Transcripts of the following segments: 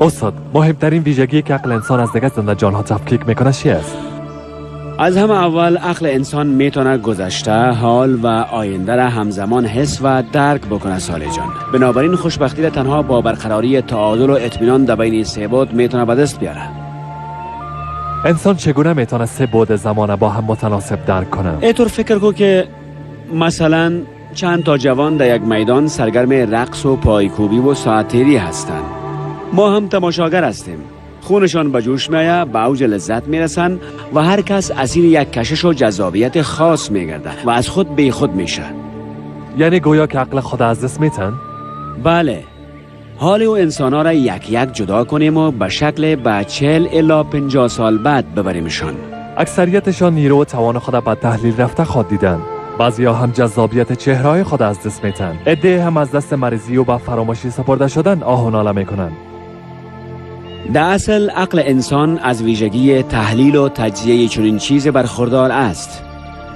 استاد، مهمترین ویژگی که عقل انسان از دیگر زنده جانها تفکیک میکنه چی است؟ از همه اول عقل انسان میتونه گذشته، حال و آینده را همزمان حس و درک بکنه صالح جان. بنابراین خوشبختی را تنها با برقراری تعادل و اطمینان در بین سه بعد میتونه به دست بیاره. انسان چگونه میتونه سه بعد زمان با هم متناسب درک کنه؟ اینطور فکر کو که مثلا چند تا جوان در یک میدان سرگرم رقص و پایکوبی و ساعت تیری هستند. ما هم تماشاگر هستیم. خونشان به جوش میایه، به اوج لذت میرسن و هر کس اسیر یک کشش و جذابیت خاص میگرده و از خود بی خود میشه. یعنی گویا که عقل خود از دست میتن؟ بله. حال او انسان را یک یک جدا کنیم و به شکل به 40 الی 50 سال بعد ببریمشان. اکثریتشان نیرو و توان خود به تحلیل رفته خود دیدن. بعضیا هم جذابیت چهرهای خود از دست میتن. عده هم از دست مریضی و به فراموشی سپرده شدن آه و ناله میکنن. در اصل عقل انسان از ویژگی تحلیل و تجزیه چنین چیز برخوردار است.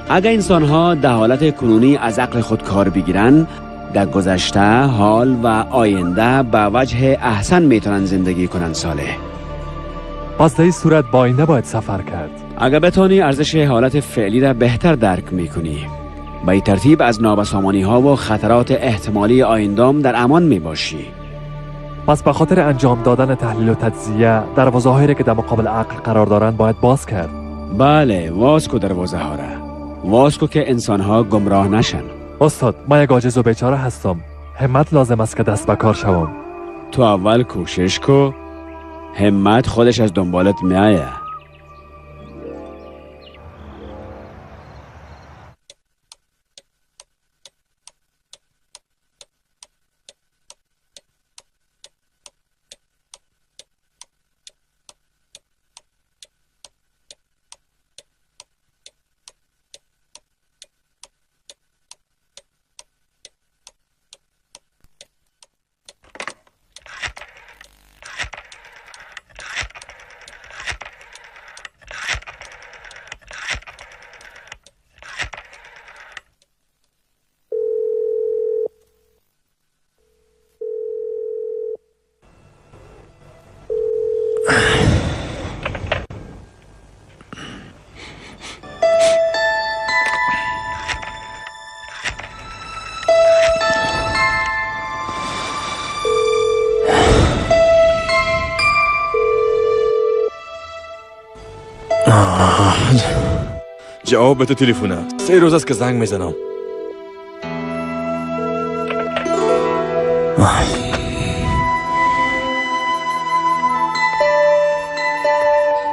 اگر انسانها در حالت کنونی از عقل خود کار بگیرن، در گذشته، حال و آینده به وجه احسن میتونن زندگی کنن صالح. پس در این صورت با آینده باید سفر کرد. اگر بتانی ارزش حالت فعلی را بهتر درک میکنی، به این ترتیب از نابسامانی ها و خطرات احتمالی آیندام در امان میباشی. پس به خاطر انجام دادن تحلیل و تجزیه دروازه‌هایی که در مقابل عقل قرار دارند باید باز کرد. بله، واز کو دروازه ها را. واز کو که انسان ها گمراه نشن. استاد، من یک عاجز و بیچاره هستم. همت لازم است که دست به کار شوم. تو اول کوشش کو، همت خودش از دنبالت میآید. جواب بده تلفونه. 3 روز است که زنگ میزنم.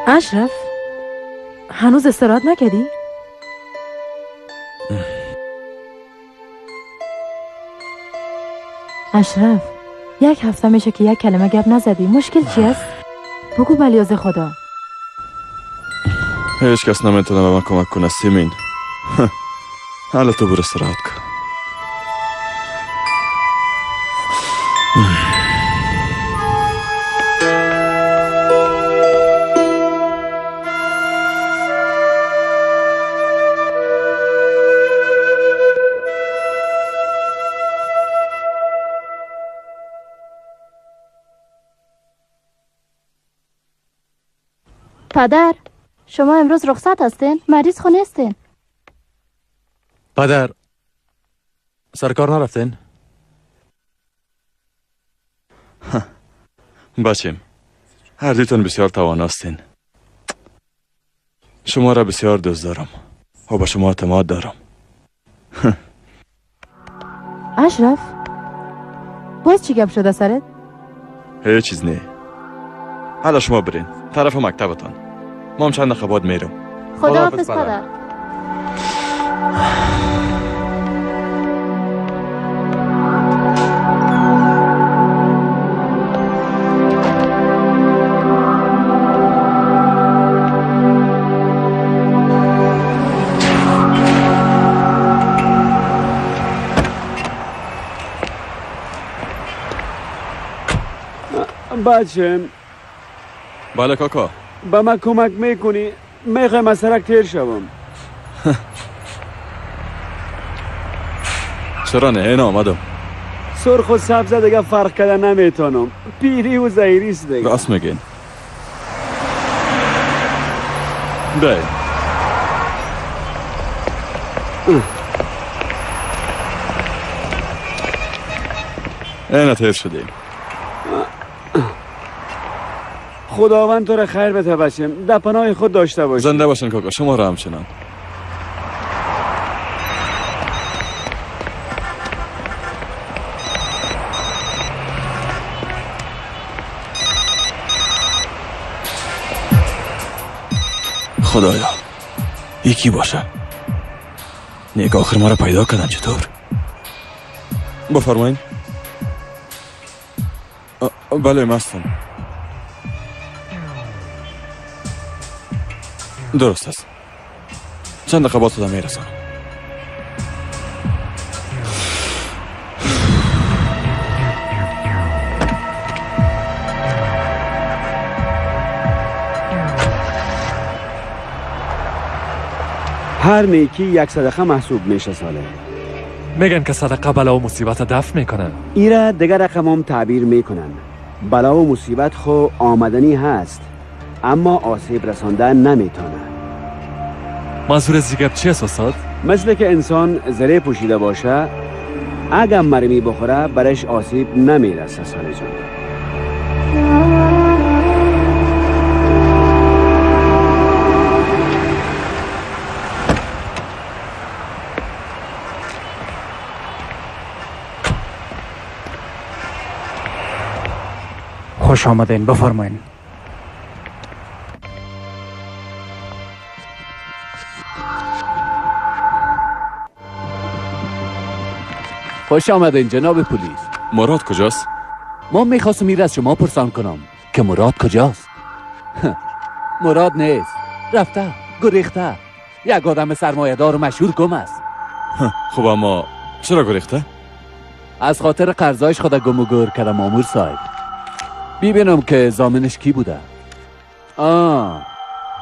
اشرف، هنوز استراحت نکردی؟ اشرف، یک هفته میشه که یک کلمه گپ نزدی. مشکل چی است؟ بگو بلیاز خدا. هیچ کس نمیتونه به من کمک کنه سیمین. حالا تو برو استراحت کن. پدر، شما امروز رخصت هستین؟ مریض خو نیستین؟ پدر، سرکار نرفتین؟ بچیم، هر دویتان بسیار تواناستین. شما را بسیار دوست دارم و به شما اعتماد دارم. اشرف، باز چی گپ شده سرت؟ هیچ چیز نه. حالا شما برین طرف مکتبتان. ما هم چند دقیقه بعد میرم. خداحافظ پدر. بچم. بله کاکا. به من کمک میکنی؟ میخوایم از سرک تیر شوم. چرا نه، این آمدم. سرخ و سبز دیگه فرق کرده نمیتونم. پیری و زهیریست دیگه. راست میگین. بله. اینه تیر شدیم. خداوند تو را خیر بده بچم، در پناه خود داشته باش. زنده باشن کاکا، شما را همچنان. خدایا یکی باشه. نیک آخر ما را پیدا کردن چطور؟ بفرمایین. بله مستم. درست است. چند دقیقه بعد خودم میرسانم. هر نیکی یک صدقه محسوب میشه ساله. میگن که صدقه بلا و مصیبت دفع میکنن. ایره دیگر رقم هم تعبیر میکنن. بلا و مصیبت خو آمدنی هست، اما آسیب رساندن نمیتونه. منظور از گپ چی است استاد؟ مثل که انسان زره پوشیده باشه، اگر مرمی بخوره برش آسیب نمیرسه ساله جان. خوش آمدین، بفرمایین. خوش آمدین جناب پلیس. مراد کجاست؟ ما میخواستم ایر از شما پرسان کنم که مراد کجاست. مراد نیست، رفته، گریخته. یک آدم سرمایه‌دار و مشهور گم است. خب اما چرا گریخته؟ از خاطر قرضایش خود گم و گور کرده مامور صاحب. ببینم که ضامنش کی بوده.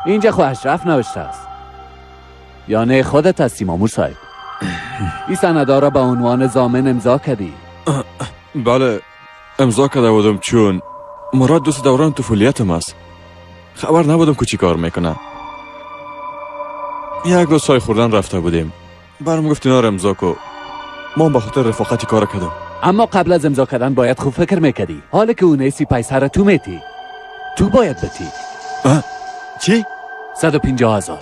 اینجا خو اشرف نوشته است. یعنی خودت هستی مامور صاحب. این سندا را به عنوان ضامن امضا کردی؟ بله امضا کرده بودم، چون مراد دوست دوران طفولیتم است. خبر نبودم که چی کار میکنه. یک روز چای خوردن رفته بودیم، برام گفت اینا را امضا کو. ما به خاطر رفاقتی کار کردم. اما قبل از امضا کردن باید خوب فکر میکردی. حالا که اون سی پیسه را تو میتی، تو باید بتی. چی؟ 150,000.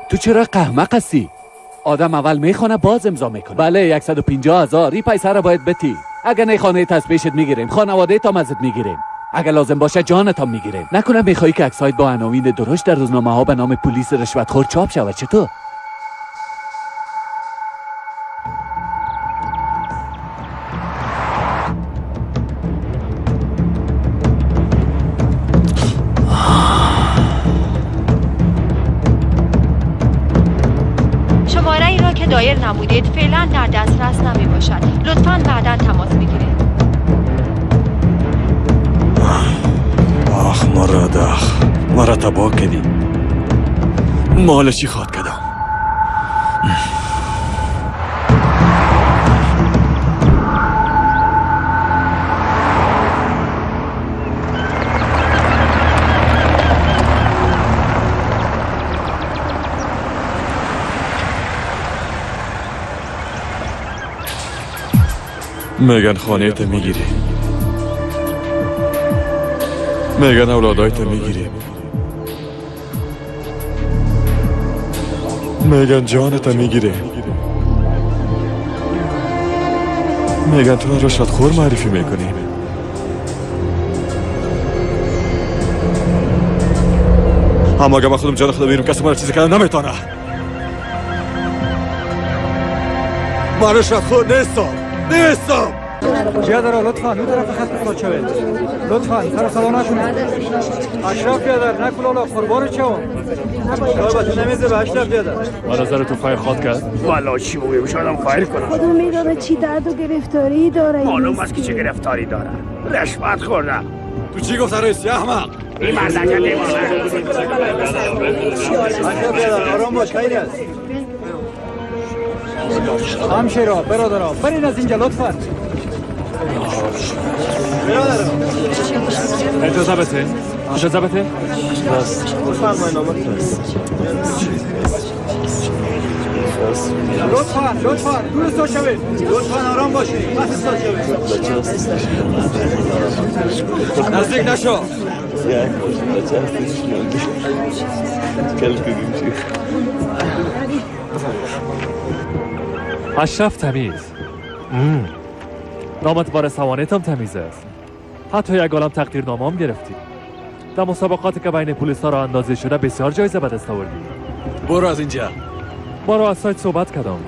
تو چرا قهمق هستی؟ آدم اول میخوانه باز امضا میکنه. بله 150,000 این پیسه را باید بتی. اگر نه خانه تسبیشت میگیریم، خانواده تا ازت میگیریم، اگر لازم باشه جانت هم میگیریم. نکنه میخوای که عکسایت با عناوین درشت در روزنامه ها به نام پلیس رشوتخور چاپ شود؟ چطور؟ دایر نمودید فعلا در دسترس نمی باشد. لطفاً بعدا تماس بگیرید. آخ مراد، آخ مرا تباه کردی. مال چی خواد کردم؟ میگن خانه تا میگیری، میگن اولادای تا میگیری، میگن جان تا میگیری، میگن تو رشوت خور معرفی میکنی. اما اگه من خودم جان خودم بیرون کسی مرا چیزی کردن نمیتونه. من رشوت خور نیستم، نیستم. بیادر لطفا اون طرف خط خدا شوید. لطفا سر صدا نکنید. اشرف بیادر نکولالا قربان چوم. شاید نمیزه به اشرف بیادر. ما نظر تو فایر خواد کرد؟ والا چی بگویم، شاید فایر کنم. خدا میدونه چی درد و گرفتاری داره. معلوم است که چه گرفتاری داره. رشوت خورده. تو چی گفت رئیس احمق؟ این مردک دیوانه. اشرف بیادر آرام باش، خیر است. همشیرا برادرها برین از اینجا لطفا. اجازه بده، اجازه بده. لطفاً لطفاً دور استاد شوید. لطفاً آرام باشید. بس استاد شوید. نزدیک نشو. اشرف تمیز. نامت بار سوانتم تمیز است. حتی یک عالم تقدیرنامه هم گرفتی. در مسابقاتی که بین پلیس‌ها را اندازه شده بسیار جایزه به دست آوردی. برو از اینجا. با رو از سایت صحبت کردم.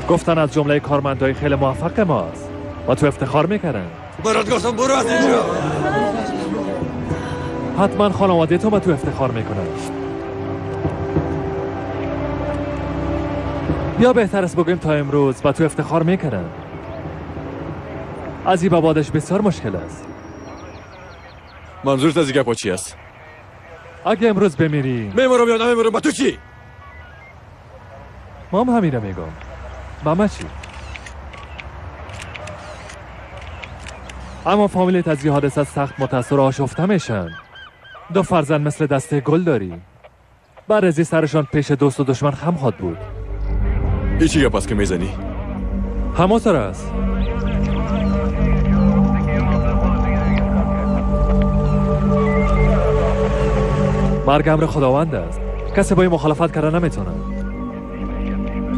گفتن از جمله کارمندای خیلی موفق ماست و تو افتخار میکردن. برات گفتم برو از اینجا. حتما خانواده تو به تو افتخار میکنن. یا بهتر است بگویم تا امروز به تو افتخار میکردن. از این بابادش بسیار مشکل است. منظورت از این گپا چی است؟ اگه امروز بمیری میمورم یا نمیمورم با تو چی؟ ما هم همین رو میگم. با ما چی؟ اما فامیلت از این حادثه سخت متاثر و آشفته میشن. دو فرزند مثل دسته گل داری. بعد از این سرشان پیش دوست و دشمن خم خواد بود. این چی گپ است که میزنی؟ همانطور است. مرگ امر خداوند است. کسی با این مخالفت کرده نمیتونه.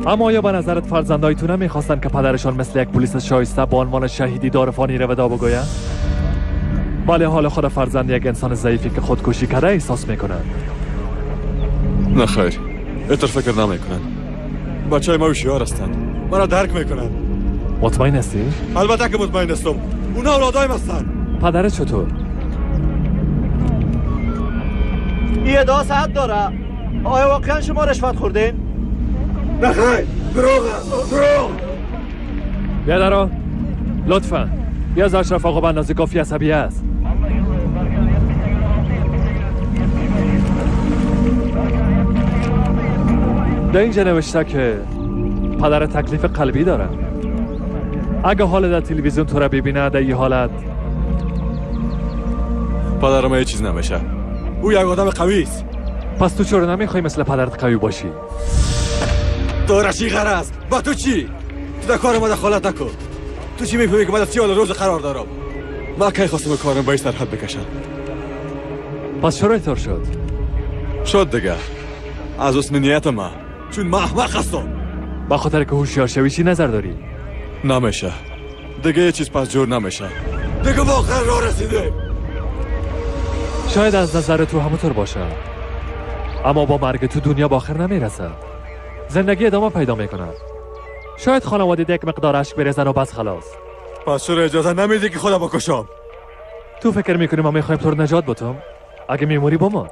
اما آیا به نظرت فرزندای تو نمیخواستن که پدرشان مثل یک پلیس شایسته با عنوان شهیدی دارفانی را ودا بگوید؟ ولی حال خود فرزند یک انسان ضعیفی که خودکشی کرده احساس میکنند. نه خیر، اینطور فکر نمیکنن. بچه های ما هوشیار هستند، مرا درک میکنند. مطمئن هستی؟ البته که مطمئن هستم. اونا اولادایم هستند. پدرت چطور؟ این ادعا صحت داره؟ آیا واقعا شما رشوت خوردین؟ نه خیر، دروغ است، دروغ. بیادرا لطفا بیا از اشرف آقا به اندازه کافی عصبی است. در اینجا نوشته که پدر تکلیف قلبی داره. اگه حال در تلویزیون تو را ببینه در این حالت پدرم هیچ چیز نمیشه. او یک آدم قوی است. پس تو چرا نمیخوای مثل پدرت قوی باشی؟ تو چی غرض؟ با تو چی؟ تو در کار ما دخالت نکن. تو چی میفهمی که من در چه حال روز قرار دارم؟ ما کی خواستم کارم به این سرحد بکشم. پس چرا اینطور شد؟ شد دیگه از حسن نیت ما، چون ما احمق هستم. با خاطر که هوشیار شوی چی نظر داری؟ نمیشه دیگه، یه چیز پس جور نمیشه دیگه. واقعا راه رسیده. شاید از نظر تو همونطور باشه، اما با مرگ تو دنیا به آخر نمیرسه. زندگی ادامه پیدا میکنه. شاید خانواده یک مقدار اشک بریزن و بس خلاص. پس چرا اجازه نمیدی که خودم بکشم؟ تو فکر میکنی ما میخوایم تو رو نجات بدم؟ اگه میموری با ما،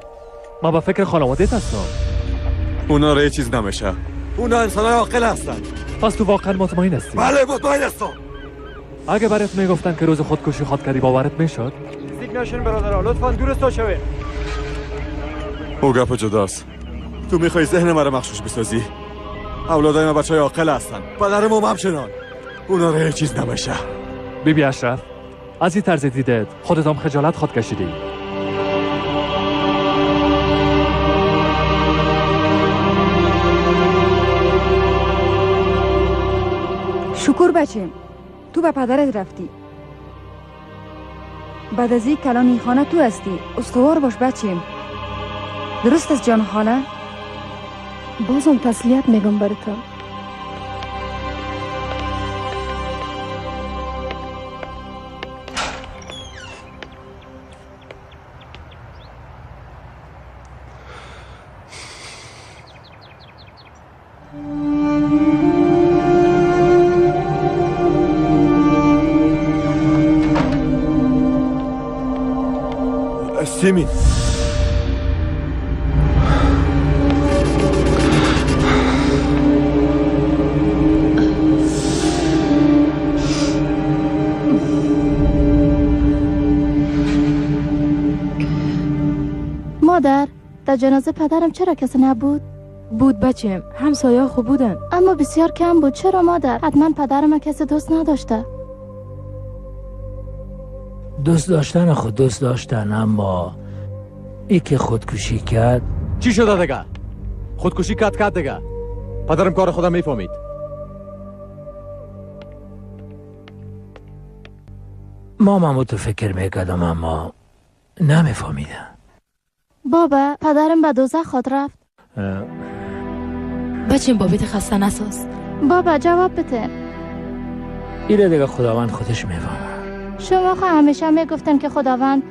ما با فکر خانواده هستم. اونا را چیز نمیشه. اونا انسانای عاقل هستن. پس تو واقعا مطمئن هستی؟ بله مطمئن هستم. اگه برات میگفتن که روز خودکشی خواد کردی باورت میشد؟ نزدیک نشین برادرها، لطفا دور از شوید. او گپ جداست. تو میخوای ذهن مرا مغشوش بسازی؟ اولادای ما بچهای عاقل هستن. پدر ما همچنان. اونا را چیز نمیشه. بیبی اشرف، از این طرز دیدت خودت هم خجالت خواد کشیدی. شکر بچیم، تو به پدرت رفتی. بعد از این کلان این خانه تو هستی. استوار باش بچیم. درست است جان خاله؟ بازم تسلیت میگم برای تو. سیمین، مادر، در جنازه پدرم چرا کسی نبود؟ بود بچم، همسایه خوب بودن، اما بسیار کم بود. چرا مادر؟ حتما پدرم کسی دوست نداشته. دوست داشتن خود دوست داشتن، اما ای که خودکشی کرد. چی شده دیگه؟ خودکشی کرد دیگه. پدرم کار خودم میفهمید. ما مامو تو فکر میکردم اما نمیفهمیدم. بابا پدرم به دوزخ خود رفت. بچیم بابیت خسته نساز. بابا جواب بده. ایره دیگه خداوند خودش میفهمه. شما خو همیشه میگفتن که خداوند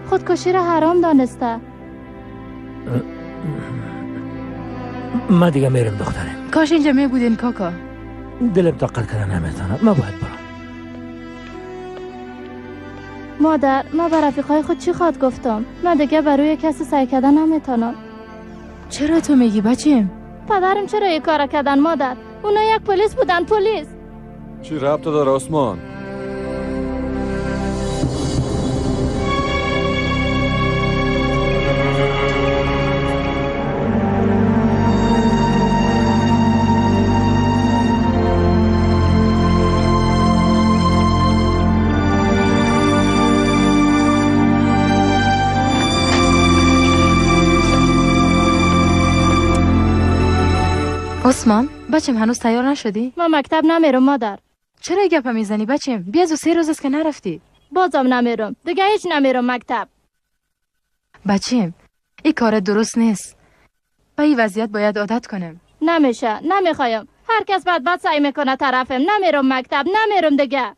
خودکشی را حرام دانسته. ما دیگه میرم دخترم. کاش اینجا می بودین کاکا. دلم طاقت کردن نمیتونم. ما باید برم. مادر ما به رفیقای خود چی خواد گفتم؟ من دیگه برای کسی سعی کردن نمیتونم. چرا تو میگی بچیم؟ پدرم چرا این کارا کردن مادر؟ اونا یک پلیس بودن. پلیس. چی ربط داره عثمان؟ عثمان بچم هنوز تیار نشدی؟ ما مکتب نمیرم مادر. چرا گپ میزنی بچم؟ بیا از 3 روز است که نرفتی. بازم نمیرم دیگه، هیچ نمیرم مکتب. بچم این کار درست نیست. با این وضعیت باید عادت کنم. نمیشه، نمیخوایم. هر کس بد سعی میکنه طرفم. نمیرم مکتب، نمیرم دیگه.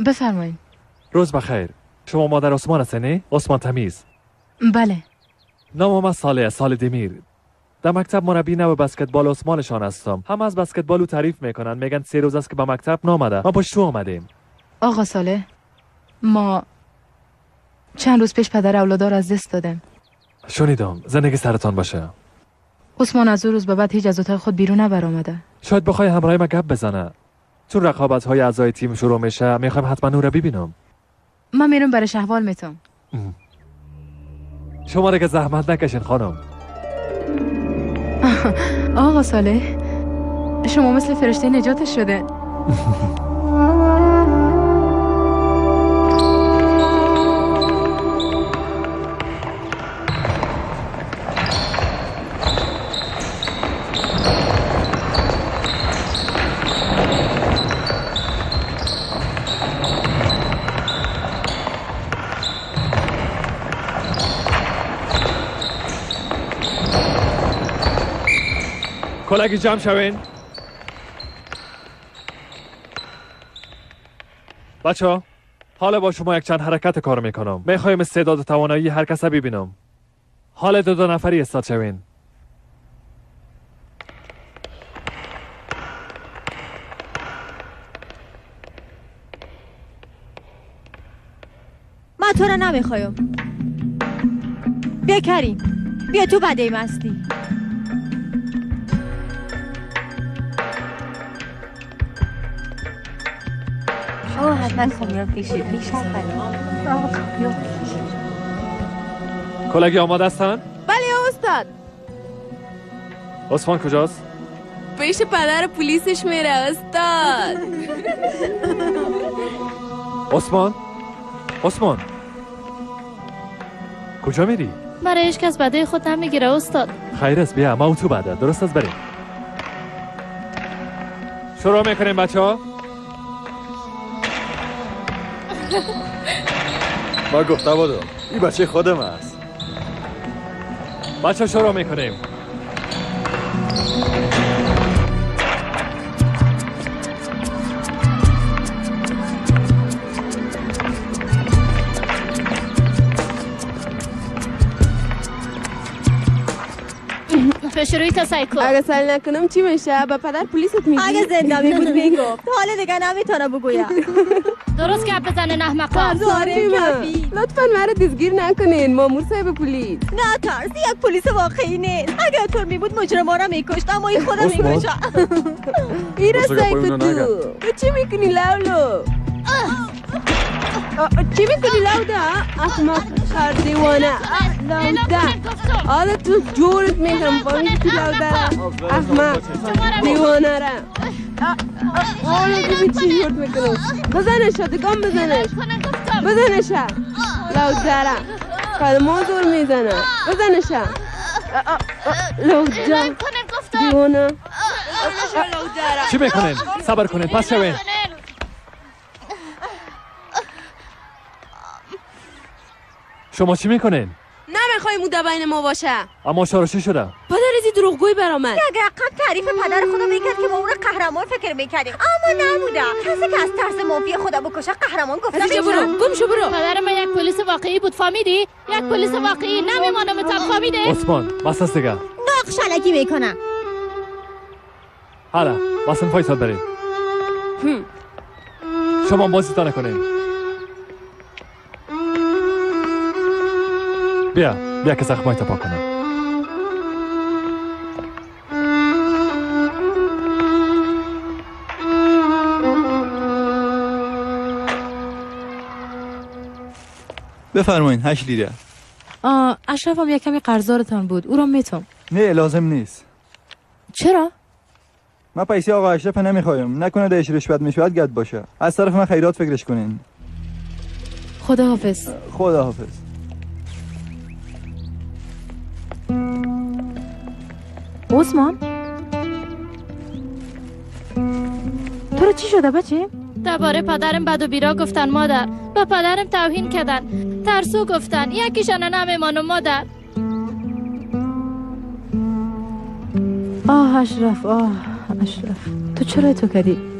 بفرمایید. روز بخیر. شما مادر عثمان هستین؟ نه؟ عثمان تمیز. بله. نام من صالح، صالح دمیر. در مکتب مربی نو بسکتبال عثمانشان هستم. هم از بسکتبال او تعریف میکنن، میگن 3 روز است که به مکتب نامده. ما پشت تو آمدیم. آقا صالح، ما چند روز پیش پدر اولادا را از دست دادم. شنیدم. زندگی سرتان باشه. عثمان از اون روز به بعد هیچ از اتاق خود بیرون نبرآمده. شاید بخوای همراه ما گپ بزنه. چون رقابت های اعضای تیم شروع میشه، میخوایم حتما او را ببینم. من میرم برای احوال میتم. شما را که زحمت نکشین خانم. آقا صالح، شما مثل فرشته نجاتش شده. کلگی جمع شوین. بچه ها، حالا با شما یک چند حرکت کار میکنم. میخوایم استعداد و توانایی هر کس ببینم. حالا 2 نفری استاد شوین. من تو را نمیخوایم. بیا کریم، بیا تو بده مستی. حتما کامیاب بشید. کلگی آماده هستن؟ بله استاد. عثمان کجاست؟ پیش پدر پلیسش میره استاد. عثمان، عثمان کجا میری؟ برای هیچ کس بده خود نمیگیره استاد. خیر است، بیا ما تو بعده. درست است، بریم. شروع میکنیم بچه ها. ما گفته بودم این بچه خودم است. بچه شروع میکنیم. پیش روی تا سعی کن. اگه سعی نکنم چی میشه؟ به پدر پلیست میگی؟ اگه زنده می بود میگفت. حالا دیگه نمیتونه بگویم. درست گپ بزنه احمقا. لطفا مرا دستگیر نکنین مامور صاحب پلیس. نه ترس، یک پلیس واقعی نیست. اگه طور می بود مجرما را میکشت، اما این خودم میکشه. ایرا سعی تو چی میکنی لولو؟ چی میکنی لوده؟ احمق خر دیوانه لوده. حالا تو جورت میکنم فهمیدی تو لوده احمق دیوانه را. حالا ببین چی جورت میکنم. بزنش دگام بزنش. بزنش لوده را. کلمه زور میزنه. بزنش لوده دیوانه. چی میکنین؟ صبر کنین پس شوین. شما چی میکنین؟ نمیخوایم او بین ما باشه. اما شارشی شده. پدر ازی دروغگوی برآمد. یک رقم تعریف پدر خدا میکرد که ما او را قهرمان فکر میکردیم، اما نبوده. کسی که از ترس منفی خدا بکشه قهرمان گفته میشه. برو گم شو برو. پدر من یک پلیس واقعی بود فهمیدی؟ یک پلیس واقعی. نمیمانم تا فهمیده. عثمان بس است دیگه. نقش الکی میکنه. حالا بس فایسال برید. شما بازی تا نکنین. بیا بیا که زخمای تا پاک کنم. بفرمایین 8 لیره. اشرف هم یک کمی قرضدارتان بود، او را میتم. نه لازم نیست. چرا؟ من پیسه آقا اشرف نمیخوایم، نکنه دهش رشوت میشود گد باشه. از طرف من خیرات فکرش کنین. خداحافظ. خداحافظ. عثمان تو رو چی شده بچه؟ درباره پدرم بد و بیرا گفتن مادر. به پدرم توهین کردن، ترسو گفتن، یکیشان نمیمانم مادر. آه اشرف، آه اشرف، تو چرا تو کردی؟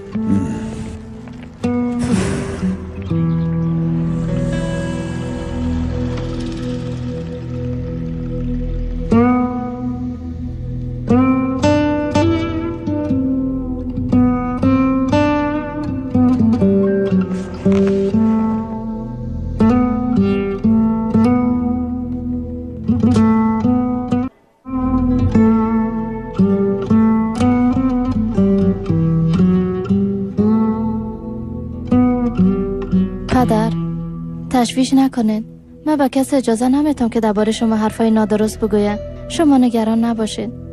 پدر تشویش نکنید. من به کسی اجازه نمیتم که درباره شما حرفای نادرست بگوید. شما نگران نباشید.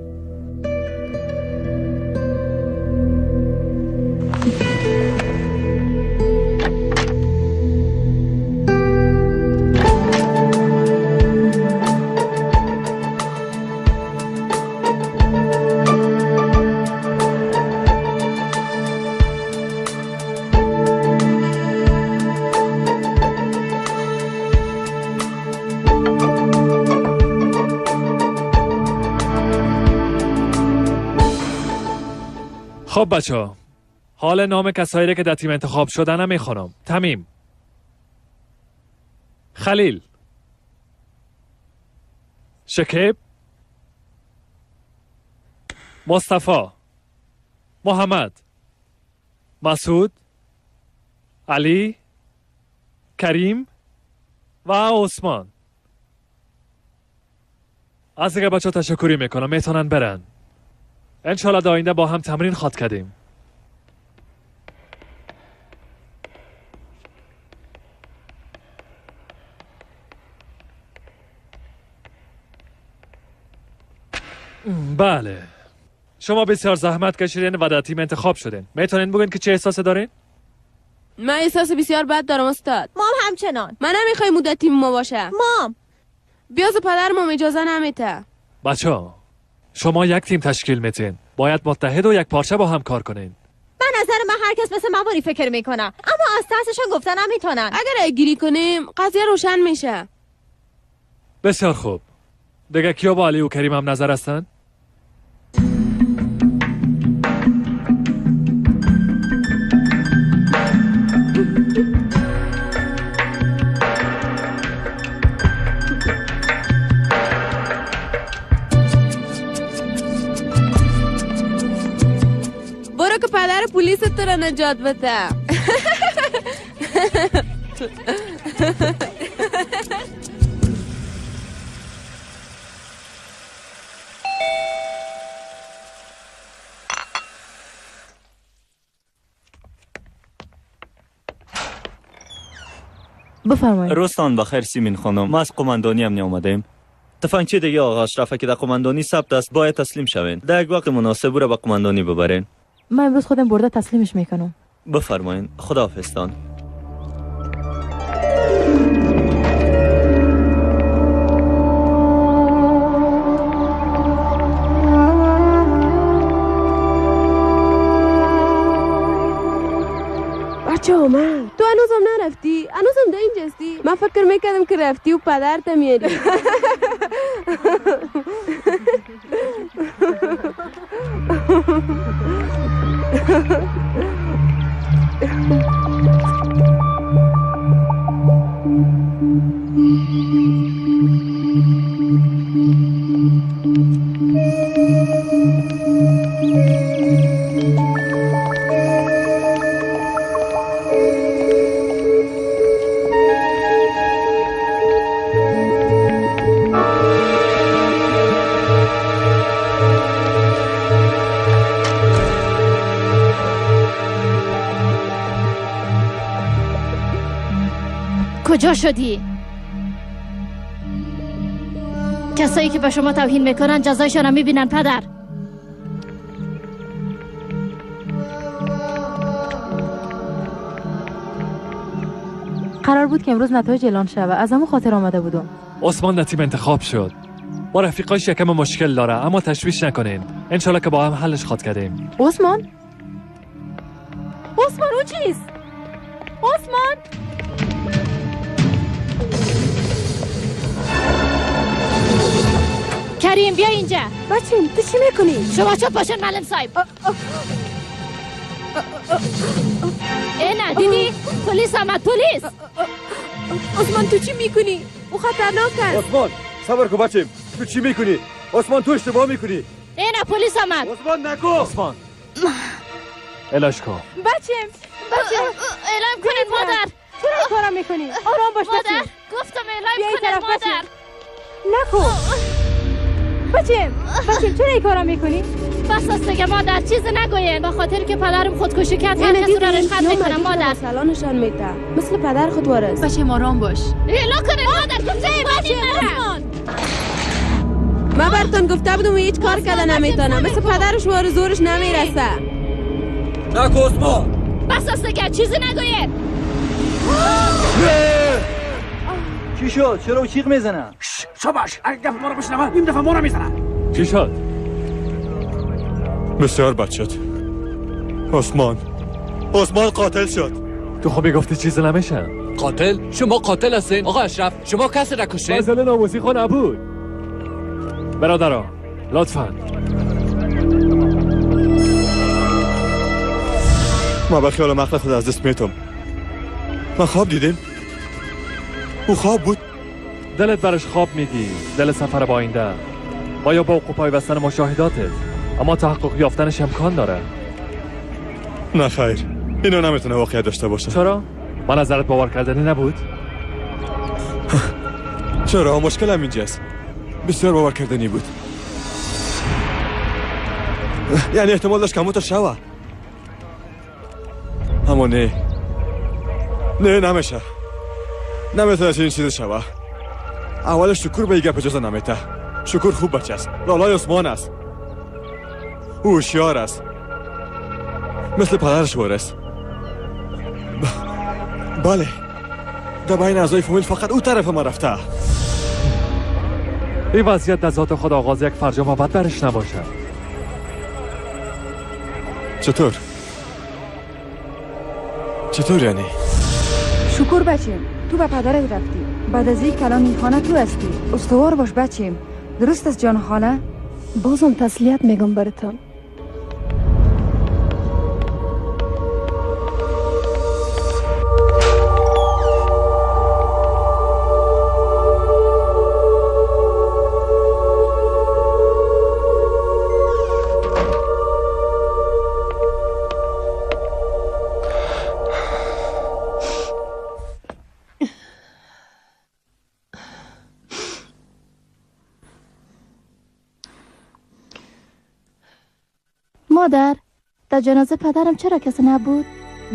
خب بچه ها، حال نام کسایی که در تیم انتخاب شدن هم میخوانم. تمیم، خلیل، شکیب، مصطفی، محمد، مسعود، علی، کریم و عثمان. از دیگه بچه ها تشکری میکنم، میتونن برن. انشالله در آینده با هم تمرین خواد کردیم. بله، شما بسیار زحمت کشیدین و در تیم انتخاب شدین. میتونین بگین که چه احساسی دارین؟ من احساس بسیار بد دارم استاد. مام همچنان. من نمیخوایم مدت تیم ما باشه. مام بیاز پدر مام اجازه نمیده. بچه شما یک تیم تشکیل میتین، باید متحد و یک پارچه با هم کار کنین. به نظر من هر کس مثل مواری فکر میکنه، اما از ترسشون گفتن نمیتونن. اگر گیری کنیم قضیه روشن میشه. بسیار خوب. دیگه کیا با علی و کریم هم نظر هستن؟ برو که پدر پلیس تو را نجات بده. بفرمایید. روزتان بخیر سیمین خانم، ما از قماندانی هم آمدیم. تفنگچه دیگه آقا اشرف که در قماندانی ثبت است باید تسلیم شوین. در یک وقت مناسب او را به قماندانی ببرین. من امروز خودم برده تسلیمش میکنم. بفرمایین، خداحافظتان. بچه آمد. تو هنوزم نرفتی؟ هنوزم در اینجا هستی؟ من فکر میکردم که رفتی و پدرت میاری. کجا شدی؟ کسایی که به شما توهین میکنن جزایشان را میبینن پدر. قرار بود که امروز نتایج اعلان شود، از همون خاطر آمده بودم. عثمان در تیم انتخاب شد. با رفیقاش یکم مشکل داره، اما تشویش نکنین، انشالله که با هم حلش خواد کردیم. عثمان؟ عثمان او چیست؟ عثمان؟ کریم بیا اینجا. بچیم تو چی میکنی؟ شما چپ باشن معلم صاحب. ای نه دیدی؟ پلیس آمد، پلیس. عثمان تو چی میکنی؟ او خطرناک است. عثمان صبر کن بچیم، تو چی میکنی؟ عثمان تو اشتباه میکنی. ای نه پلیس آمد. عثمان نکو. عثمان الاش کن. بچیم بچیم اعلام کنید مادر. چرا این کارا میکنی؟ آرام باش بچیم. گفتم اعلام کنید مادر. نکو بچیم بچیم، چرا این کارا میکنی؟ بس است دیگه مادر، چیز نگوین. با خاطر که پدرم خودکشی کرد هر کس را رشخط میکنم مادر. سلانشان میته مثل پدر خود وارث. بچیم آرام باش. اعلام کنید مادر. گفتم بچیم. من براتون گفته بودم هیچ کار کرده نمیتونم، مثل پدرش وارث زورش نمیرسه. نکو عثمان. بس است دیگه، چیزی نگوین. چی شد؟ چرا او چیغ میزنه؟ شاباش، اگه دفعه ما رو بشنوه این دفعه ما رو میزنه. چی شد؟ بسیار بد شد. عثمان عثمان قاتل شد. تو خب میگفتی چیزی نمیشه. قاتل؟ شما قاتل هستین آقا اشرف، شما کسی را کشتین؟ مسئله ناموسی خو نبود. برادرها لطفا. ما به خیال مقل خود از دست میتم. من خواب دیدیم. او خواب بود. دلت برش خواب میگی، دل سفر با آینده. آیا با وقوع پیوستن مشاهداتت، اما تحقق یافتنش امکان داره؟ نه خیر، اینو نمیتونه واقعیت داشته باشه. چرا؟ من نظرت باور کردنی نبود؟ چرا؟ مشکلم اینجاست. بسیار باور کردنی بود. یعنی احتمال داشت کموتر شوه. اما نه نه نمیشه، نمیتونه چنین چیزی شوه. اول شکر به گپ اجازه نمیته. شکر خوب بچه است، لالای عثمان است، او هوشیار است، مثل پدرش وارث. بله، در بین اعضای فامیل فقط او طرف ما رفته. این وضعیت در ذات خود آغاز یک فرجام بد برش نباشه. چطور؟ چطور یعنی؟ شکر بچیم، تو به پدرت رفتی. بعد از یک کلام این خانه تو هستی. استوار باش بچیم. درست است جان خاله؟ بازم تسلیت میگم براتون. مادر، در جنازه پدرم چرا کسی نبود؟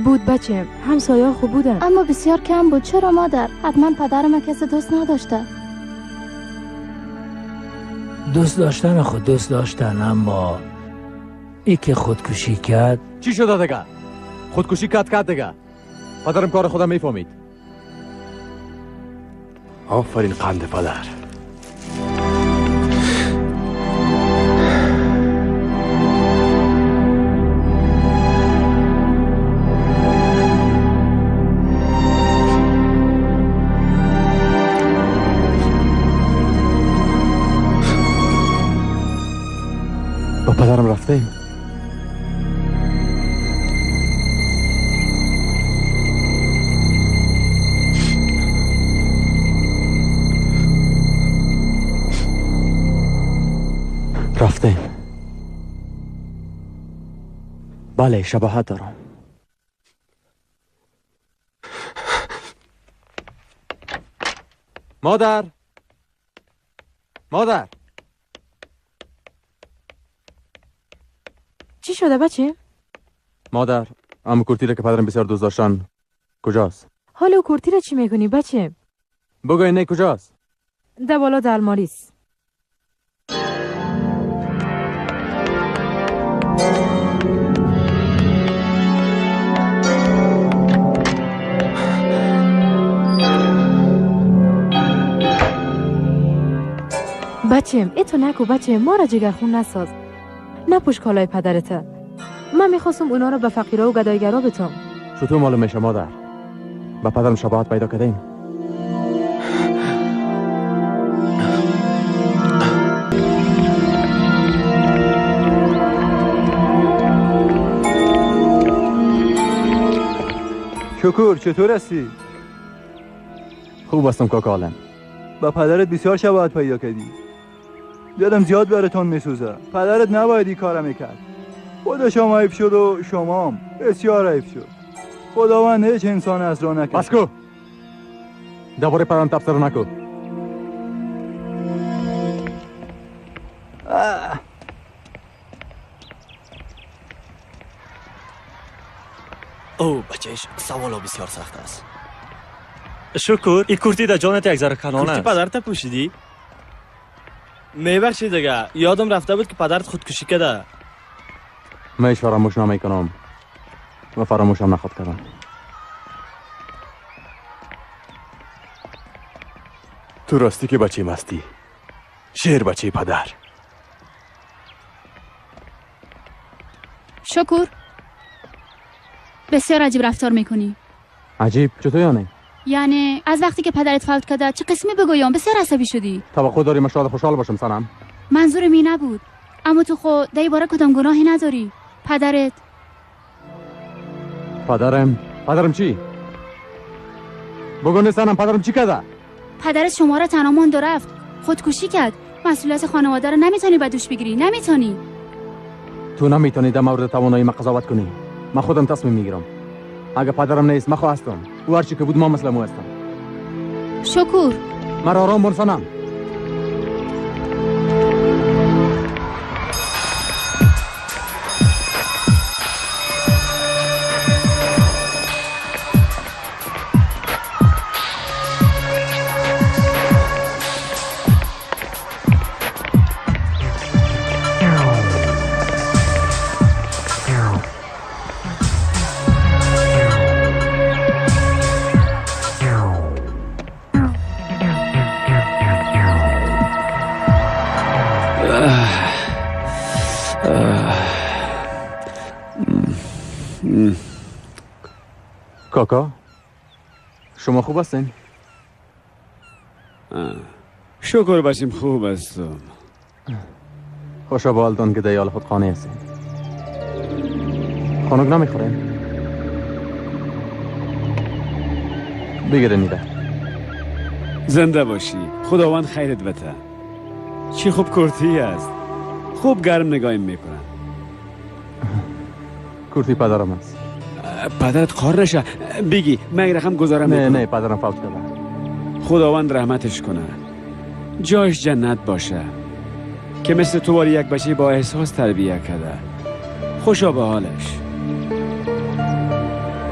بود بچه، همسایه خوب بودن. اما بسیار کم بود. چرا مادر؟ حتما پدرم کسی دوست نداشته. دوست داشتن خود دوست داشتن، اما ای که خودکشی کرد. چی شده دیگه؟ خودکشی کرد دیگه. پدرم کار خودم میفهمید. آفرین قند پدر. با پدرم رفتیم. رفتیم. بله شباهت دارم. مادر، مادر، چی شده بچه؟ مادر، ام کورتی را که پدرم بسیار دوست داشتن کجاست؟ حالا کورتی را چی میکنی بچه؟ بگوی نه کجاست؟ ده بالا در الماریس. بچم ایتو نکو بچه، ما را جگرخون نساز. نپوش کالای پدرته. من میخواستم اونا را به فقیرا و گدایگرا بتم. چطور معلوم میشه مادر؟ به پدرم شباهت پیدا کردیم. شکر چطور هستی؟ خوب هستم کاکا عالم. با پدرت بسیار شباهت پیدا کردی. دلم زیاد براتون میسوزه. پدرت نباید این کارم میکرد. خودش هم عیب شد و شما هم بسیار عیب شد. خداوند هیچ انسان از را نکرد. بس کو، دوباره پدرم تبصره نکن. او بچهش سوالا بسیار سخت است. شکر این کورتی در جانت یک ذره کلانه است. کورتی پدرت پوشیدی؟ میبخشی دیگه، یادم رفته بود که پدرت خودکشی کرده. من هیچ فراموش نمیکنم و فراموشم نخواد کردم. تو راستی که بچه مستی، شیر بچه پدر. شکر بسیار عجیب رفتار میکنی. عجیب چطور یعنی؟ یعنی از وقتی که پدرت فوت کرده چه قسمی بگویم بسیار عصبی شدی. توقع داری من شاد خوشحال باشم سنم؟ منظور می نبود، اما تو خود در باره کدام گناهی نداری. پدرت. پدرم چی؟ بگو سنم پدرم چی کرده؟ پدرت شما را تنها ماند و رفت، خودکشی کرد. مسئولیت خانواده را نمیتونی به دوش بگیری. نمیتونی. تو نمیتونی در مورد توانایی من قضاوت کنی. من خودم تصمیم میگیرم. اگه پدرم نیست من خو هستم. او هرچی که بود ما مثل مو هستم. شکر مرا آرام بان سنم. کاکا شما خوب هستین؟ شکر باشیم خوب هستم. خوشا به حالتان که دیال خود خانه هستین. خانک نمیخورین؟ بگیره نیده. زنده باشی، خداوند خیرت بده. چی خوب کرتی است، خوب گرم نگاهیم میکنن. کرتی پدرم است. پدرت قار نشه بگی من یک رقم گذارم. نه نه پدرم فوت کرده. خداوند رحمتش کنه، جایش جنت باشه که مثل تو واری یک بچه با احساس تربیه کرده. خوشا به حالش.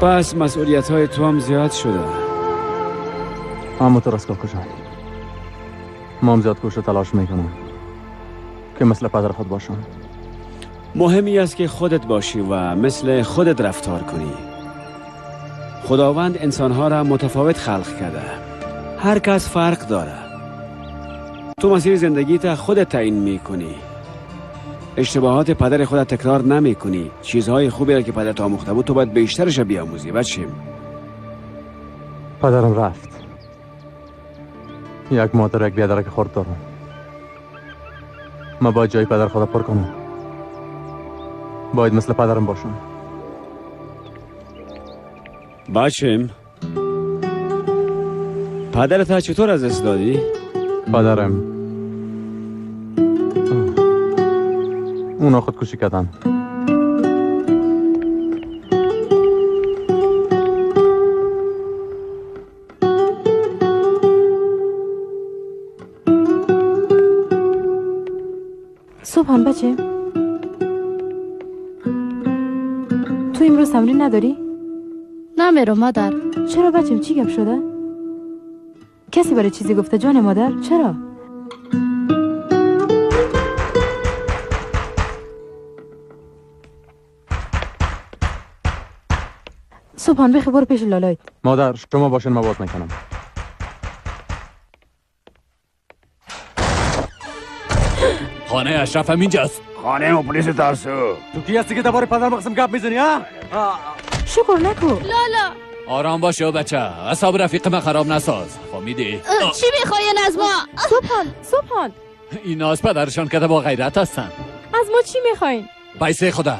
پس مسئولیت های تو هم زیاد شده. اما تو راست کاکا جان، ما هم زیاد کوشش و تلاش میکنم که مثل پدر خود باشم. مهمی است که خودت باشی و مثل خودت رفتار کنی. خداوند انسانها را متفاوت خلق کرده. هر کس فرق داره. تو مسیر زندگیت خودت تعیین میکنی. اشتباهات پدر خودت تکرار نمیکنی. چیزهای خوبی را که پدرت آموخته بود تو باید بیشترش بیاموزی بچیم. پدرم رفت. یک مادر یک بیادر که خورد دارم. من باید جای پدر خود پر کنم. باید مثل پدرم باشم. بچیم، پدرت چطور از دست دادی؟ پدرم اونا خودکشی کردن. صبحان بچه، تو امروز تمرین نداری؟ نمیرم مادر. چرا بچم؟ چی گپ شده؟ کسی برای چیزی گفته جان مادر؟ چرا؟ صبحان بخی برو پیش لالایت. مادر شما باشین من باز میکنم. خانه اشرف هم اینجاست. خانه و پلیس ترسو. تو کی هستی که درباره پدرم قسم گپ میزنی؟ ها؟ شکر نکو لالا. آرام باش بچه، اعصاب رفیق من خراب نساز. فهمیدی؟ چی میخواین از ما؟ سبحان سبحان، اینا از پدرشان که با غیرت هستن. از ما چی میخواین؟ پیسه خدا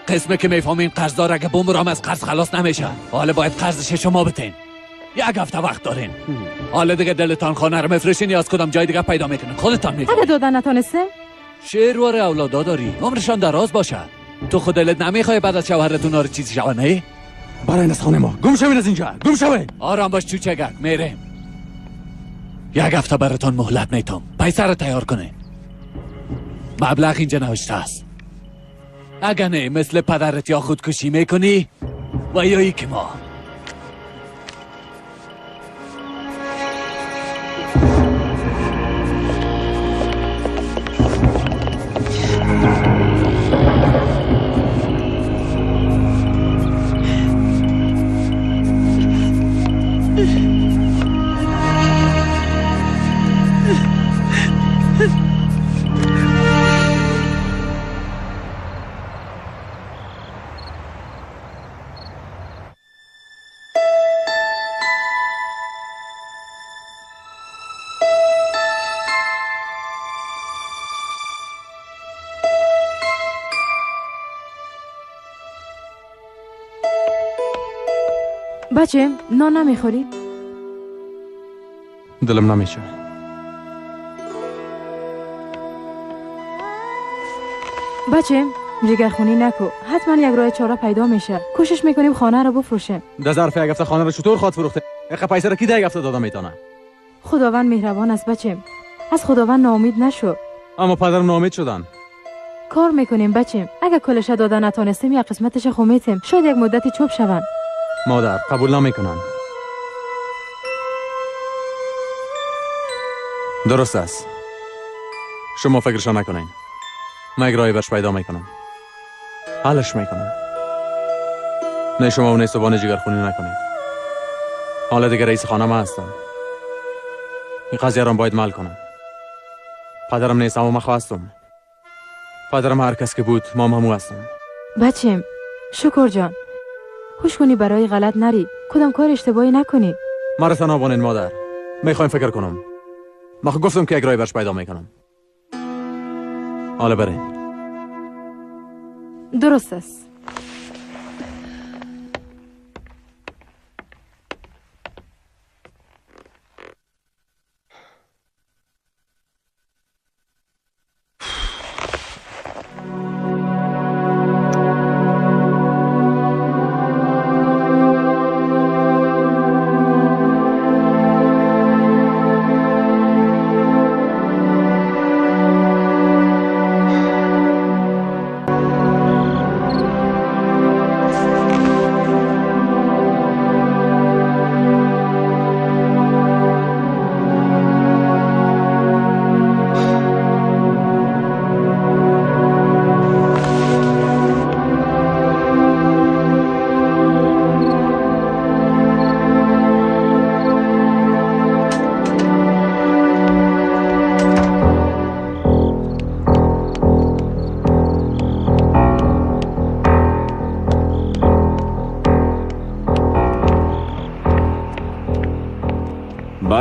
قسمه که میفهمین قرضدار اگه بمرم از قرض خلاص نمیشه. حالا باید قرضش شما بتین. یک هفته وقت دارین. حالا دیگه دلتان خانه رو مفرشین یا از کدام جای دیگه پیدا میکنین خودتان میفهمین. اگه دادن نتونسته؟ شیروار اولادا داری، عمرشان دراز باشه. تو خود دلت نمیخوای بعد از شوهرتون آره چیزی شوه نه؟ برای از خانه ما گم شوین، از اینجا گم شوین. آرام باش چوچگک، میریم. یک هفته براتون مهلت میتم. پیسه رو تیار کنین. مبلغ اینجا نوشته است. اگه نه مثل پدرت یا خودکشی میکنی و یا ای که ما. بچه نان نمیخوری؟ دلم نمیشه. بچه جگرخونی نکو، حتما یک راه چاره پیدا میشه. کوشش میکنیم خانه رو بفروشیم. در ظرف یک هفته خانه رو چطور خواد فروخته؟ اخه پیسه رو کی در یک هفته داده میتونه؟ خداوند مهربان است بچه، از خداوند ناامید نشو. اما پدرم ناامید شدن. کار میکنیم بچه، اگه کلش داده نتونستیم یک قسمتش خو میتیم، شاید یک مدتی چوب شون. مادر قبول نمیکنن. درست است، شما فکرشو نکنین. من یک راهی برش پیدا میکنم، حلش میکنم. نه شما و نه صبحانه جگرخونی نکنین. حالا دیگه رئیس خانه من هستم، این قضیه را باید مل کنم. پدرم نیست اما من خواستم. پدرم هر کس که بود ما همو هستم. بچم شکر جان، هوش کنی برای غلط نری، کدام کار اشتباهی نکنی. مرا تنها بانین مادر، میخوایم فکر کنم. من گفتم که یک رای برش پیدا میکنم. حالا برین. درست است.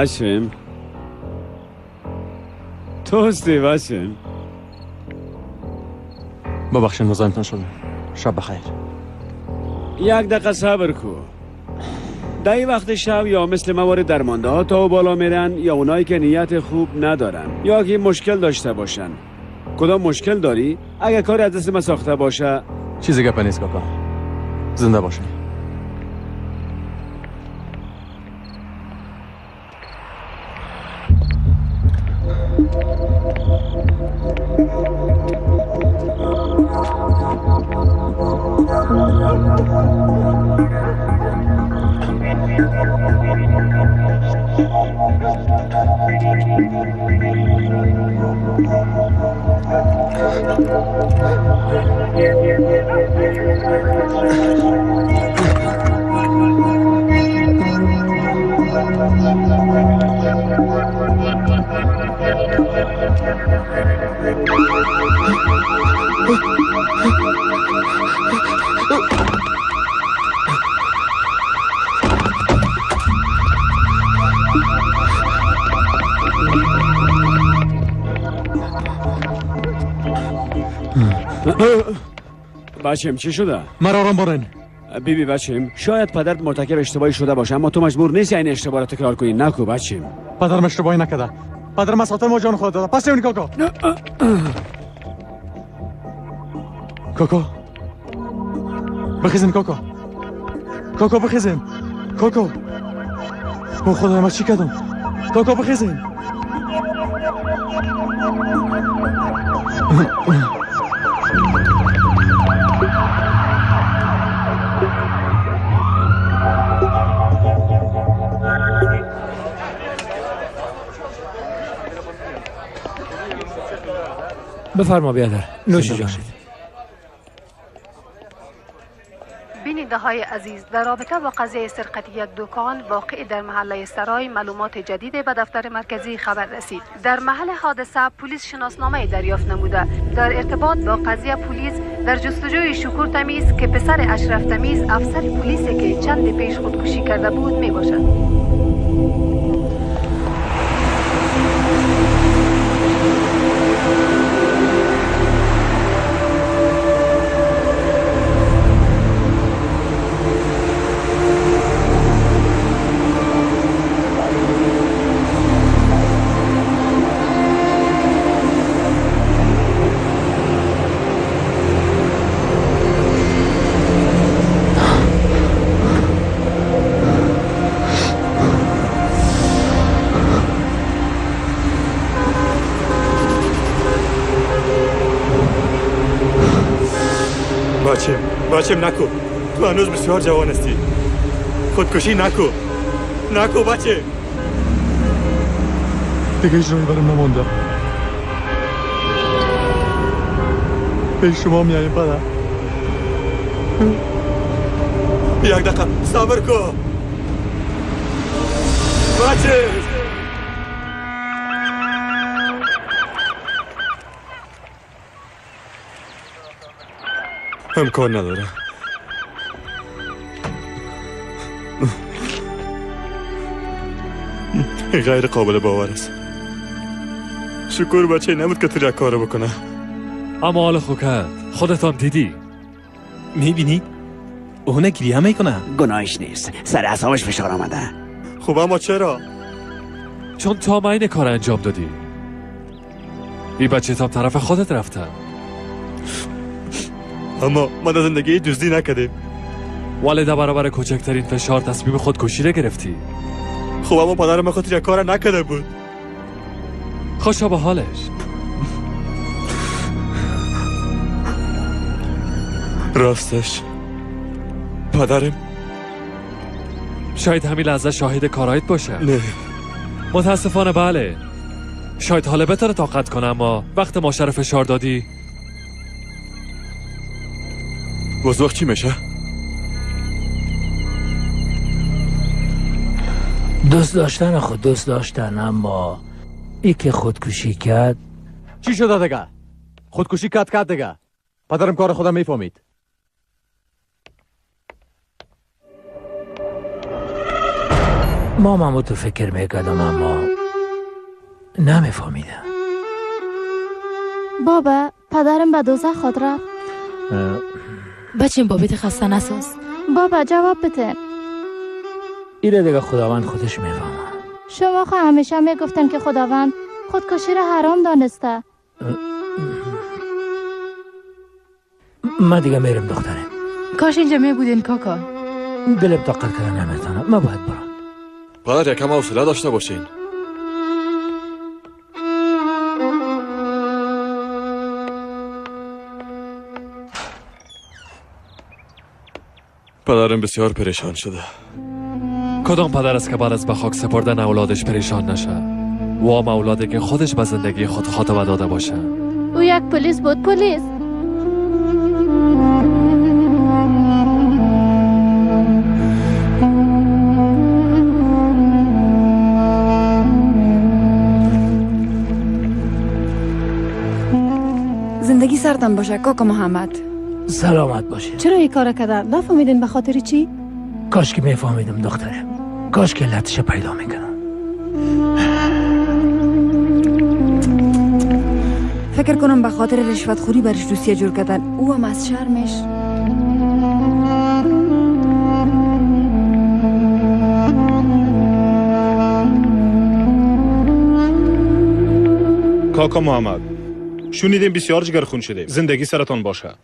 بچم تو هستی بچم. ببخشید مزاحمتان شدم. شب بخیر. یک دقیقه صبر کو. در این وقت شب یا مثل موارد درمانده ها تا بالا میرن یا اونایی که نیت خوب ندارن یا که مشکل داشته باشن. کدام مشکل داری؟ اگه کاری از دست من ساخته باشه. چیزی گپ نیست کاکا. زنده باشی. بچم چی شده؟ مرا آرام بارن. بیبی بچم شاید پدرت مرتکب اشتباهی شده باشه اما تو مجبور نیستی این اشتباه را تکرار کنی. نکو بچم. پدرم اشتباهی نکرده. پدرم از خاطر ما جان خود داده. پس اون کاکا. کاکا بخیزین. کاکا کاکا بخیزین. کاکا او خدای من چی کردم؟ کاکا بخیزین. بفرما بیادر. نوش جان. بیننده های عزیز، در رابطه با قضیه سرقت یک دکان واقع در محله سرای معلومات جدید به دفتر مرکزی خبر رسید. در محل حادثه پلیس شناسنامه دریافت نموده. در ارتباط با قضیه پلیس در جستجوی شکور تمیز که پسر اشرف تمیز افسر پلیس که چند پیش خودکشی کرده بود می باشد. بچم نکو، تو هنوز بسیار جوان هستی. خودکشی نکو، نکو بچه. دیگه هیچ راهی برام نمونده. به شما میایم پدر. یک دقیقه صبر کن بچه. امکان نداره. غیر قابل باور است. شکر بچه نبود که تو یک کارو بکنه. اما حال خو کرد. خودت هم دیدی. میبینی؟ اونه گریه میکنه. گناهش نیست، سر اعصابش فشار آمده. خب اما چرا؟ چون تا ما این کار انجام دادی. این بچه تا طرف خودت رفته. اما ما در زندگی دزدی نکردیم. ولی در برابر کوچکترین فشار تصمیم خودکشی را گرفتی. خب اما پدرم خاطر یک کار نکرده بود. خوشا به حالش. راستش پدرم شاید همین لحظه شاهد کارایت باشه. نه متاسفانه بله. شاید حالا بتونه طاقت کنه، اما وقت ما شر فشار دادی باز وقت چی میشه؟ دوست داشتن خود دوست داشتن، اما ای که خودکشی کرد. چی شده دیگه؟ خودکشی کرد دیگه. پدرم کار خودم میفهمید. ما تو فکر میکردم اما نمیفهمیدم. بابا پدرم به دوزخ خود رفت. بچیم بابیت خسته نساز. بابا جواب بده. ایره دیگه خداوند خودش میفهمه. شما خو همیشه میگفتن که خداوند خودکشی را حرام دانسته. من دیگه میرم دختره. کاش اینجا می بودین کاکا. دلم طاقت کردن نمیتونم، من باید برم. پدر یکم حوصله داشته باشین. پدرم بسیار پریشان شده. کدام پدر است که بعد از به خاک سپردن اولادش پریشان نشه؟ وام اولادی که خودش به زندگی خود خاتمه داده باشه. او یک پلیس بود. پلیس. زندگی سرتم باشه کاکا محمد. سلامت باشه. چرا این کار کردن؟ نفهمیدین به خاطر چی؟ کاش که میفهمیدم دختره. کاش که علتش پیدا میکنم. فکر کنم به خاطر رشوت خوری برش روسیه جور کردن. او هم از شرمش. کاکا محمد، شنیدیم بسیار جگرخون شده. زندگی سرتان باشه.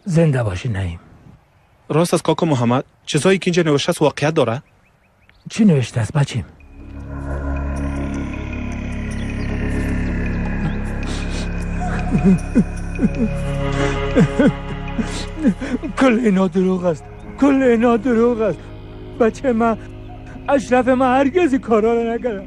زنده باشی نعیم. راست از کاکا محمد، چیزایی که اینجا نوشته است واقعیت داره؟ چی نوشته است بچیم؟ کل اینا دروغ است. کل اینا دروغ است. بچه من، اشرف من هرگز این کارا رو نکردم.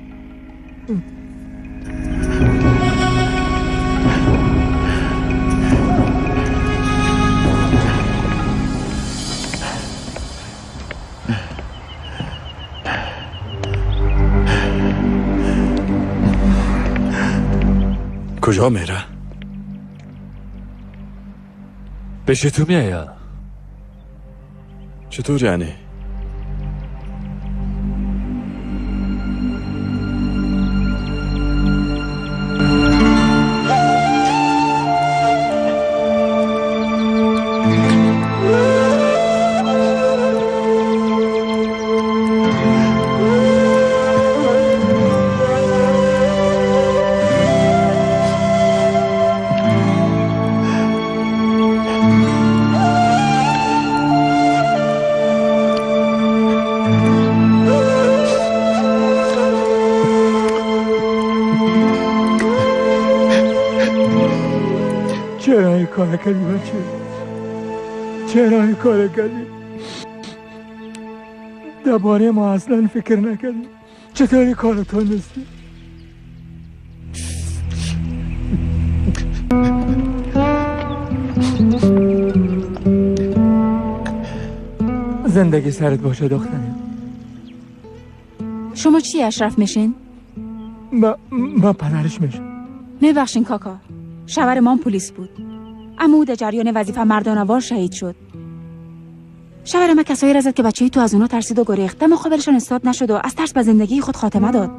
کجا میره؟ پیش تو میآید. چطور یعنی؟ چرا این کار کردی بچه؟ چرا این کار کردی؟ درباره ما اصلا فکر نکردی. چطور این کار تونستی؟ زندگی سرت باشه دخترم. شما چی اشرف میشین؟ ما پدرش میشم. میبخشین کاکا، شوهر ما پلیس بود، اما او در جریان وظیفه مردانوار شهید شد. شوهر ما کسایی را زد که بچه‌ی تو از اونا ترسید و گریخت. در مقابلشان استاد نشد و از ترس به زندگی خود خاتمه داد.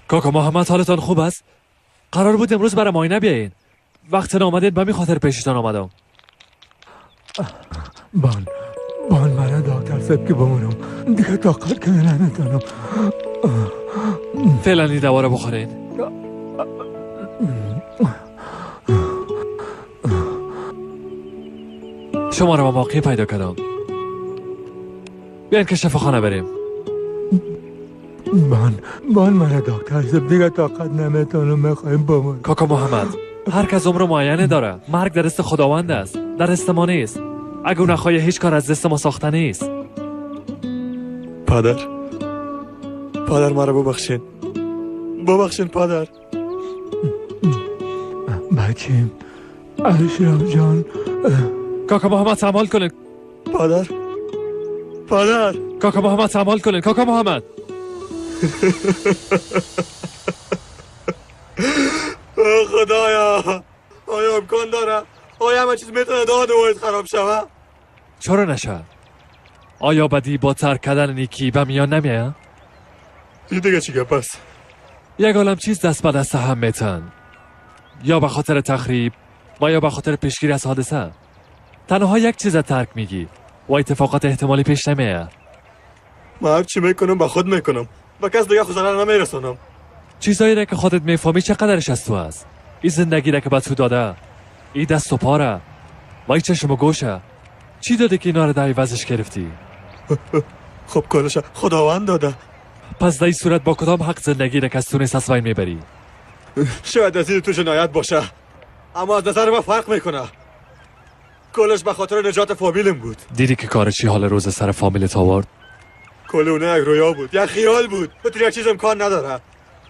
کاکا محمد حالتان خوب است؟ قرار بود امروز برای معاینه بیاین. وقت آمدید به می خاطر پیشتان آمدم. بان مرا دکتر صاحب که بمونم دیگه طاقت که نمیتونم. فعلا این دوا رو بخورین. شما رو با موقعی پیدا کردم. بیاین که شفاخانه بریم. من مرا دکتر صاحب دیگه طاقت نمیتونم، میخوایم بمون. کاکا محمد، هر کس عمر معینه داره. مرگ در دست خداوند است، در دست ما نیست. اگه او نخواهی هیچ کار از دست ما ساخته نیست. پدر، پدر مرا ببخشین، ببخشین پدر. بچیم اشرف جان. کاکا محمد تحمل کنین. پدر، پدر. کاکا محمد تحمل کنین. کاکا محمد. خدایا، آیا امکان داره؟ آیا همه چیز میتونه داد و خراب شوه؟ چرا نشه؟ آیا بدی با ترک کردن نیکی به میان نمیه؟ این دیگه چی گپ است؟ یک عالم چیز دست به دست هم میتن، یا به خاطر تخریب و یا به خاطر پیشگیری از حادثه. تنها یک چیز ترک میگی و اتفاقات احتمالی پیش نمیه. من هر چی میکنم به خود میکنم، به کس دیگه خود ضرر نمیرسانم. چیزایی را که خودت میفهمی چقدرش از تو است. این زندگی را که به تو داده، این دست و پاره و این چشم و گوشه، چی داده که اینا رو در عوضش گرفتی؟ خب کلش خداوند داده. پس در این صورت با کدام حق زندگی را که از تو نیست از بین میبری؟ شاید از این تو جنایت باشه، اما از نظر من فرق میکنه. کلش به خاطر نجات فامیلم بود. دیدی که کار چی حال روز سر فامیلت آورد؟ کل اونه یک رویا بود، یک خیال بود. تو یک چیز امکان نداره.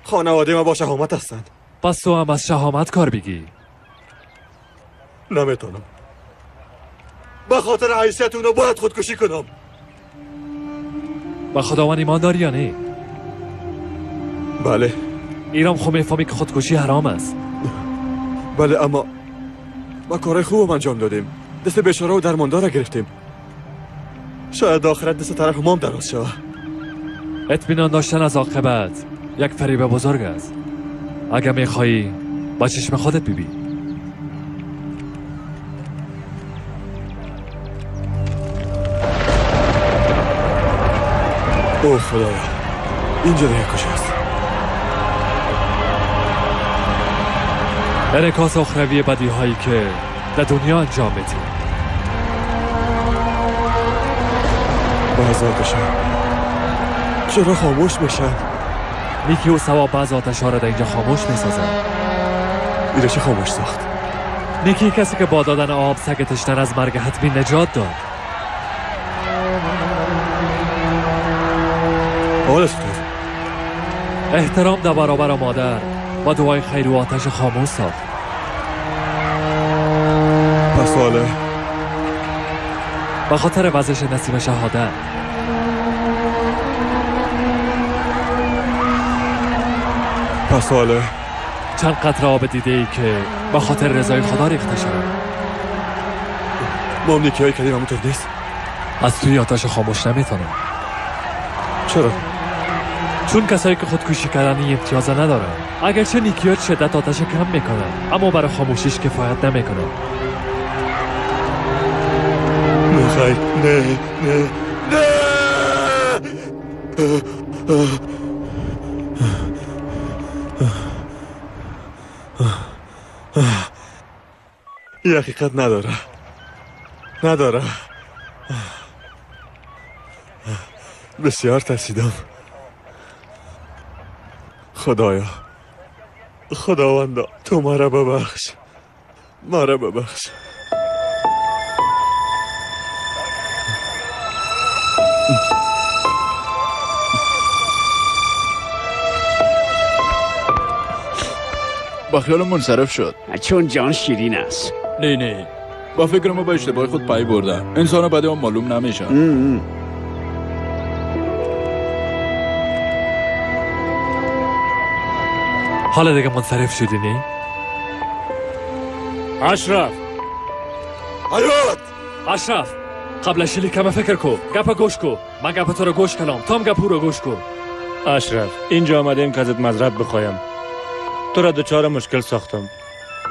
خانواده ما با شهامت هستند. پس تو هم از شهامت کار بگی. نمیتونم. به خاطر حیثیت اونو باید خودکشی کنم. به خداوند ایمان داری یا نه؟ بله. ایرام خب میفهمی که خودکشی حرام است. بله، اما ما کارهای خوب انجام دادیم. دست بیچاره و درمانده را گرفتیم. شاید آخرت دست طرف ما هم دراز شود. اطمینان داشتن از عاقبت یک فریب بزرگ است. اگر میخوایی با چشم خودت ببین. اوه خدایا، اینجا دیگه کجاست؟ انعکاس اخروی بدی هایی که در دنیا انجام میدیم. بعض آتش‌ها چرا خاموش میشن؟ نیکی و ثواب بعض آتش‌ها را در اینجا خاموش میسازن. اینو چه خاموش ساخت؟ نیکی کسی که با دادن آب سگ تشنه از مرگ حتمی نجات داد. حالا چطور؟ احترام در برابر مادر با دعای خیر و آتش خاموش ساخت. پس حالا به خاطر وزش نسیم شهادت. پس حالا چند قطره آب دیده ای که به خاطر رضای خدا ریخته شده. ما هم نیکی های کردیم، همونطور نیست؟ از توی آتش خاموش نمیتونم. چرا؟ چون کسایی که خودکشی کردن این امتیاز ندارن. اگرچه نیکیات شدت آتش کم میکنن، اما برای خاموشیش کفایت نمیکنه. نه خیر، نه نه نه. این حقیقت نداره، نداره. بسیار ترسیدم. خدایا، خداوندا، تو مرا ببخش، مرا ببخش. با خیالم منصرف شد. چون جان شیرین است. نه نه، با فکر ما به اشتباه خود پای برده. انسان بعد آن معلوم نمیشه. حالا دیگه منصرف شدی نی؟ اشرف، حیات، اشرف، قبل از شلی کم فکر کو، گپ گوش کو. من گپ تو رو گوش کلام، تو هم گپ او رو گوش کو. اشرف، اینجا آمدیم که ازت معذرت بخوایم. تو را دچار مشکل ساختم،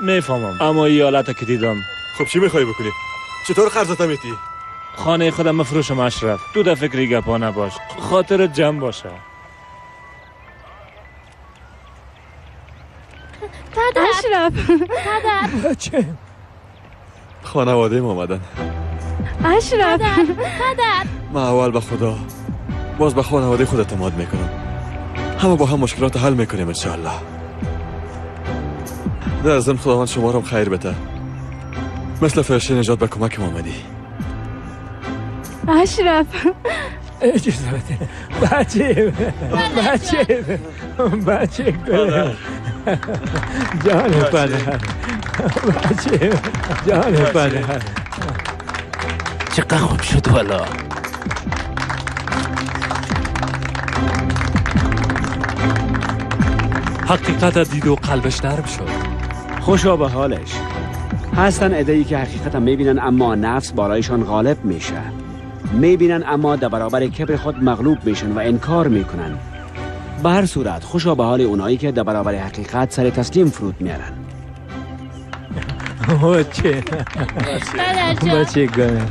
میفهمم، اما این حالت که دیدم. خب چی میخوای بکنی؟ چطور قرضت میتی؟ خانه خودم مفروشم اشرف، تو در فکری گپا نباش، خاطرت جمع باشه. اشرف. پدر. بچه. خانواده ما آمدن. اشرف. پدر. من اول به خدا باز به خانواده خود اعتماد میکنم. همه با هم مشکلات حل میکنیم انشاءالله. در ضمن خداوند شما رو خیر بده. مثل فرشته نجات به کمک ما آمدی. اشرف. اجازه بده. بچه بچه بچه گلم. جان پدر. بچه جان پدر. چقدر خوب شد والا. حقیقت دید و قلبش نرم شد. خوشا به حالش. هستن عده‌ای که حقیقت هم میبینن اما نفس بالایشان غالب میشه. میبینن اما در برابر کبر خود مغلوب میشن و انکار میکنن. به هر صورت خوشا به حال اونایی که در برابر حقیقت سر تسلیم فرود میارن. بچه بچه گلم.